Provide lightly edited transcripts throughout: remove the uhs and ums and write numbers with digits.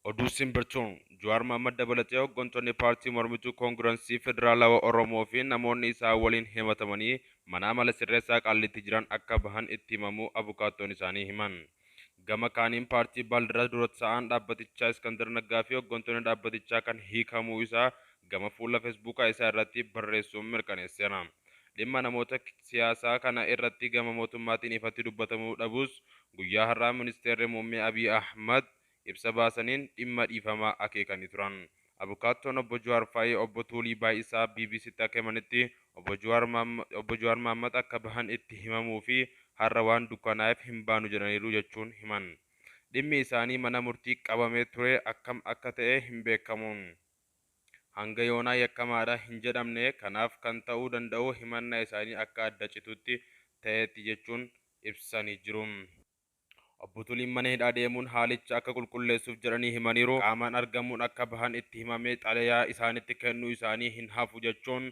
Oduu simbirtuun Jawaar Mohammad dabalatee hooggantoonni paartii mormituu Koongirensii Federaalawaa Oromoo fi namoonni isaa waliin himatamanii mana amala sirreessaa Qaallitti jiran akka bahan itti himamuu abukaattoon isaanii himan. Gama kaaniin paartii Baaldiraas dura ta'an dhaabbatichaa Iskandar Naggaa fi hooggantoonni dhaabbatichaa kan hiikamuu isaa gama fuula Feesbuukaa isaa irratti barreessuun mirkaneesseera. Dhimma namoota siyaasaa kana irratti gama mootummaatiin ifatti dubbatamuu dhabus, guyyaa har'aa ministeerri muummee Abiy Ahmad ibsa baasaniin dhimma dhiifamaa akeekanii turan. Abukaattoon obbo Jawaar Faayii, obbo Tuulii Baay'isaa, BBCtti akka himanitti obbo Jawaar Mohammad akka bahan itti himamuu fi har'a waan dukkanaa'eef hin baanu jedhaniiru jechuun himan. Dhimmi isaanii mana murtii qabamee ture akkam akka ta'e hin beekamu. Hanga yoonaa yakkamaadha hin jedhamne, kanaaf kan ta'uu danda'u himannaa isaanii akka adda citutti ta'etti jechuun ibsanii jiru. Obbo Tuliin mana hidhaa deemuun haalicha akka qulqulleessuuf jedhanii himaniiru. Qaamaan argamuun akka bahan itti himamee xalayaa isaanitti kennuu isaanii hin hafu jechuun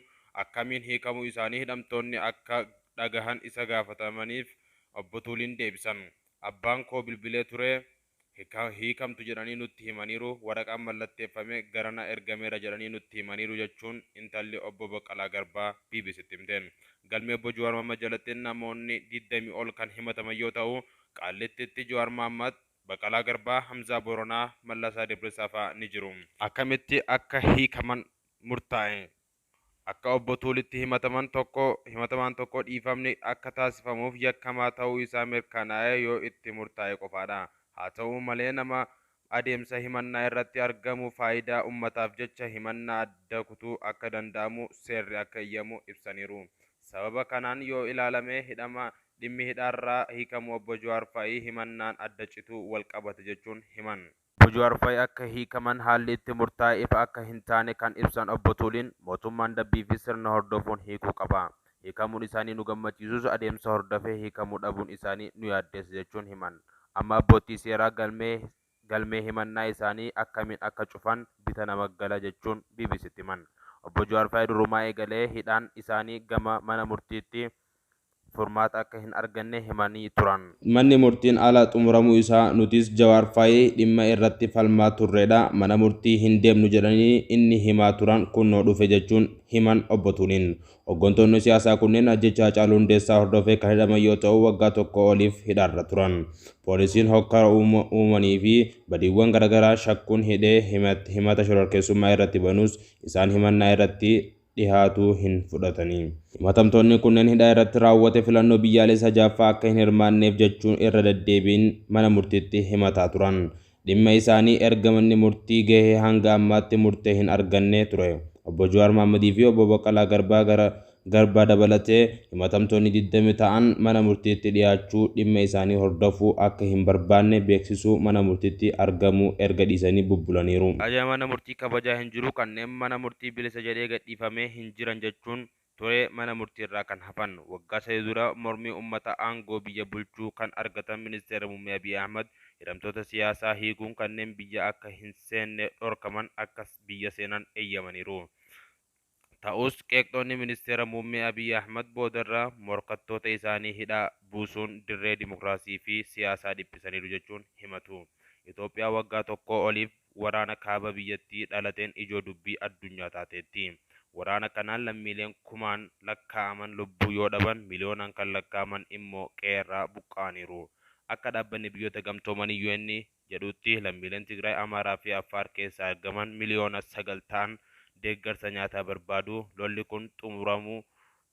akkamiin hiikamuu isaanii hidhamtoonni akka dhagahan isa gaafatamaniif obbo Tuliin deebisan. Abbaan koo bilbilee ture, hiikamtu jedhanii nutti himaniiru, waraqaan mallatteeffame garana ergameera jedhanii nutti himaniiru jechuun intalli obbo Baqqalaa Garbaa BBCtti himte. Galmee obbo Jawaar Mohammad jalatti namoonni 20 ol kan himataman yoo ta'u, Qaallittitti Jawaar Mohammad, Baqqalaa Garbaa, Hamzaa Boronaa, Mallasaa Dibirisaa fa'aa ni jiru. Akkamitti akka hiikaman murtaa'e? Akka obbo Tuulitti himatamaan tokko dhiifamni akka taasifamuuf yakkamaa ta'uu isaa mirkanaa'ee yoo itti murtaa'e qofaadha. Haa ta'u malee, nama adeemsa himannaa irratti argamu faayidaa uummataaf jecha himannaa adda kutuu akka danda'amu seerri akka eeyyamu ibsaniiru. Sababa kanaan yoo ilaalame hidhama dhimmi hidhaarraa hiikamu obbo Jawaar Faayii himannaan adda cituu wal qabate jechuun himan. Obbo Jawaar Faayii akka hiikaman haalli itti murtaa'e ifa akka hin taane kan ibsan obbo Tuuliin, mootummaan dabbii fi sirna hordofuun hiikuu qaba. Hiikamuun isaanii nu gammachiisus adeemsa hordofee hiikamuu dhabuun isaanii nu yaaddeessa jechuun himan. Amma abbootii seeraa galmee himannaa isaanii akkamiin akka cufan bita nama gala jechuun BBCtti himan. Obbo Jawaar Faayii durumaa eegalee hidhaan isaanii gama mana murtiitti furmaata akka hin arganne himanii turan. Manni murtiin ala xumuramuu isaa nutis Jawaar Faayii dhimma irratti falmaa turredha. Mana murtii hin deemnu jedhanii inni himaa turan kunnoo dhufe jechuun himan obbo Tuuliin. Hooggantoonni siyaasaa kunneen ajjeechaa Haacaaluu Hundeessaa hordofee kan hidhaman yoo ta'u, waggaa tokko oliif hidhaarra turan. Poolisiin hokkara uumanii fi badiiwwan garaagaraa shakkuun hidhee himata shororkeessummaa irratti banus isaan himannaa irratti dhihaatuu hin fudhatanii. Himatamtoonni kunneen hidhaa irratti raawwate filannoo biyyaalessaa jaaffaa akka hin hirmaanneef jechuun irra deddeebiin mana murtiitti himataa turan. Dhimma isaanii erga manni murtii gahee hanga ammaatti murtee hin arganne ture. Obbo Jawaar Mohammadii fi obbo Baqqalaa Garbaa gara Garbaa dabalatee himatamtoonni 20 ta'an mana murtiitti dhiyaachuu dhimma isaanii hordofuu akka hin barbaanne beeksisuu mana murtiitti argamuu erga dhiisanii bubbulaniiru. Ajaja mana murtii kabajaa hin jiru, kanneen mana murtii bilisa jedhee gadhiifamee hin jiran jechuun ture mana murtiirraa kan hafan. Waggaa 3 dura mormii uummata aangoo biyya bulchuu kan argatan ministeera muummee Abiy Ahmad hidhamtoota siyaasaa hiikuun kanneen biyya akka hin seenne dhorkaman akka biyya seenan eeyyamaniiru. Ta'us qeeqxoonni ministeera muummee Abiy Ahmad boodarra morkattoota isaanii hidhaa buusuun dirree dimokiraasii fi siyaasaa dhiphisaniiru jechuun himatu. Itoophiyaa waggaa tokko oliif waraana kaaba biyyattii dhalateen ijoo dubbii addunyaa taateetti. Waraana kanaan lammiileen kumaan lakkaa'aman lubbuu yoo dhaban, miliyoonaan kan lakkaa'aman immoo qe'eerraa buqqa'aniiru. Akka dhaabbanni biyyoota gamtoomanii UN jedhutti lammiileen Tigraay, Amaaraa fi Affaar keessaa argaman miliyoona 9 ta'an deeggarsa nyaataa barbaadu. Lolli kun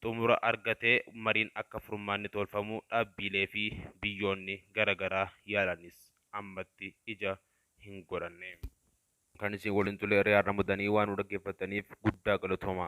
xumura argatee mariin akka furmaanni tolfamu dhaabbilee fi biyyoonni garaagaraa yaalanis ammatti ija hin godhanne. Kan isin waliin ture Riyaad Ramadanii waan nu dhaggeeffataniif guddaa galatooma.